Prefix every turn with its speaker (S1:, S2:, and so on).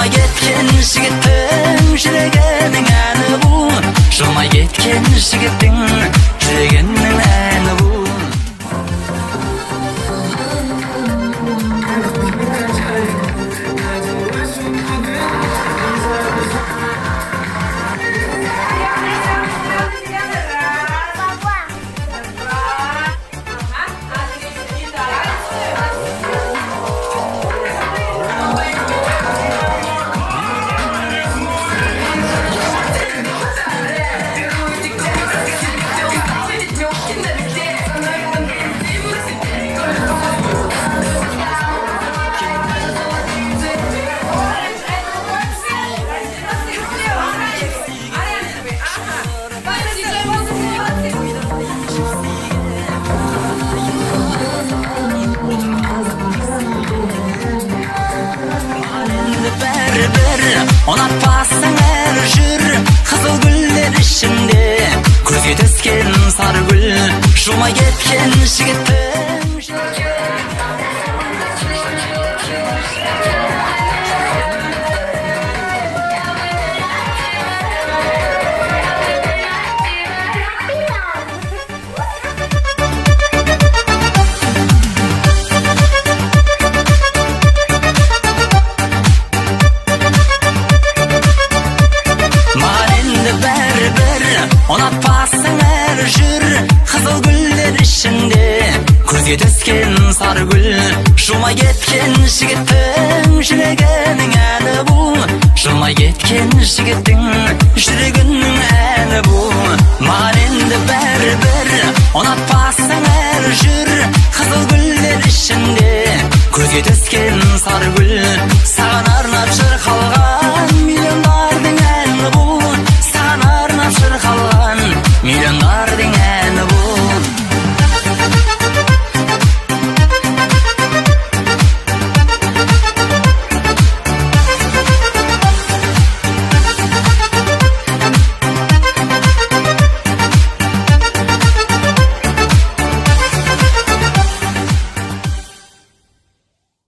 S1: Жылмай кеткен жігіттің жүрегінің әні бұл. Жылмай кеткен жігіттің жүрегінің әні бұл. Ұнатпасаң әрі жүр, қызыл гүлдер ішінде көзге түскен сары гүл. Жылмай кеткен жігіттің ұнатпасаң әрі жүр, қызыл гүлдер ішінде көзге түскен сары гүл. Жылмай кеткен жігіттің жүрегінің әні бұл. Жылмай кеткен жігіттің жүрегінің әні бұл. Маған енді бәрібір, ұнатпасаң әрі жүр, қызыл гүлдер ішінде көзге түскен сары гүл. Саған арнап шырқалған миллиондардың әні бұл. Саған арнап шырқалған миллиондардың әні.